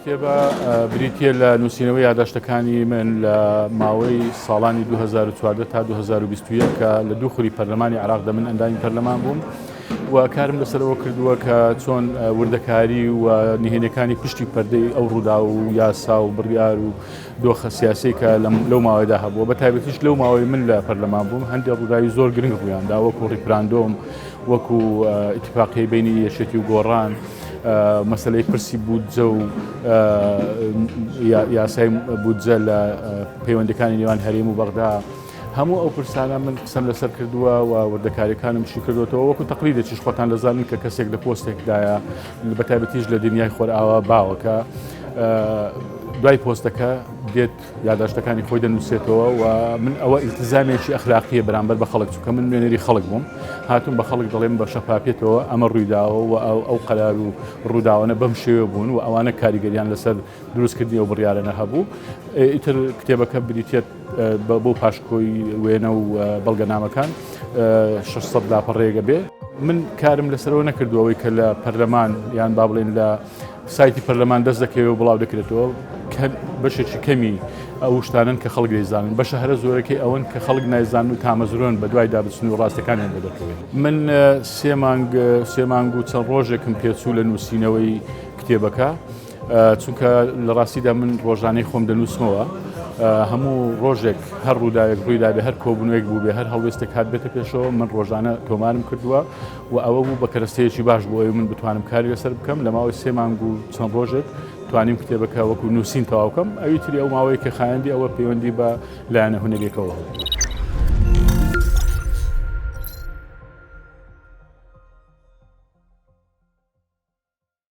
کتێبە بریتییە لە نووسینەوەی یاداشتەکانی من لە ماوەی ساڵانی 2014 تا 2021 کە لە دوو خولی پەرلەمانی عێراقدا من ئەندامی پەرلەمان بووم و کارم لەسەرەوە کردووە کە چۆن وردەکاری و نهێنەکانی پشتی پەردەی ئەو ڕوودا و یاسا و بڕیار و دۆخە سیاسی کە لەو ماوەیەدا هەبووە بە تایبەتیش لەو ماوەی من لە پەرلەمان بووم هەندێک ڕووداوی زۆر گرنگ ڕوویاندا وەکو ڕیفراندۆم وەکو ئیتفاقیەی بینی یەکێتی و گۆڕان مەسلەی پرسی بودجە و یاسای بودجە لە پەیوەندەکانی نێوان هەرێم و بەغدا هەموو ئەو پرسانە من قسەم لەسەر کردووە و وردەکاریەکانم شی کردوێتەوە وەکو تەقلیدێکیش خۆتان دەزانن کە کەسێک لە پۆستێکدایە بە تایبەتیش لە دنیای خۆرئاوا باوەکە دوای پۆستەکە دێت یاداشتەکانی خۆی دەنووسێتەوە و من ئەوە ئیلتزامێکی ئەخلاقیە بەرامبەر بە خەڵک چونکە من نوێنەری خەڵک بووم هاتوم بە خەڵک دەڵێم بە شەفافیەتەوە ئەمە ڕوویداوە و ئەو قەرار و ڕووداوانە بەم شێوە بوون و ئەوانە کاریگەریان لەسەر دروستکردنی ئەو بڕیارانە هەبوو ئیتر کتێبەکە بریتێت بۆ پاشکۆی وێنە و بەڵگەنامەکان 600 لاپەڕەیەک بێ من کارم لەسەرەوە نەکردووەوەی کە لە پەرلەمان یان با بڵێن لە سایتی پەرلەمان دەست دەکەوێت و بڵاو دەکرێتەوە بەشێکی کەمی ئەو شتانن کە خەڵک دەیزانن بەشە هەرە زۆرەکەی ئەوەن کە خەڵک نایزانن و تامەزرۆن بە دوایدا بچن و ڕاستەکانیان بۆ دەکەوێت من سێ مانگ سێ مانگ و چەند ڕۆژێکم پێچوو لە نووسینەوەی کتێبەکە چونکە لە ڕاستیدا من ڕۆژانەی خۆم دەنووسمەوە هەموو ڕۆژێک هەر ڕووداوێک ڕوویدابێ هەر کۆبوونەوەیەک بوو بێ هەر هەڵوێستێک هات بێتە پێشەوە من ڕۆژانە تۆمارم کردووە و ئەوە بوو بە کەرەستەیەکی باش بۆ ئەوەی من بتوانم کاری لەسەر بکەم لە ماوەی سێ مانگ و چەند ڕۆژێک توانیم کتێبەکە وەکو نووسین تەواو بکەم ئەوی تری ئەو ماوەیە کە خایاندی ئەوە پەیوەندی بە لایەنە هونەریەکەوە هەبوو.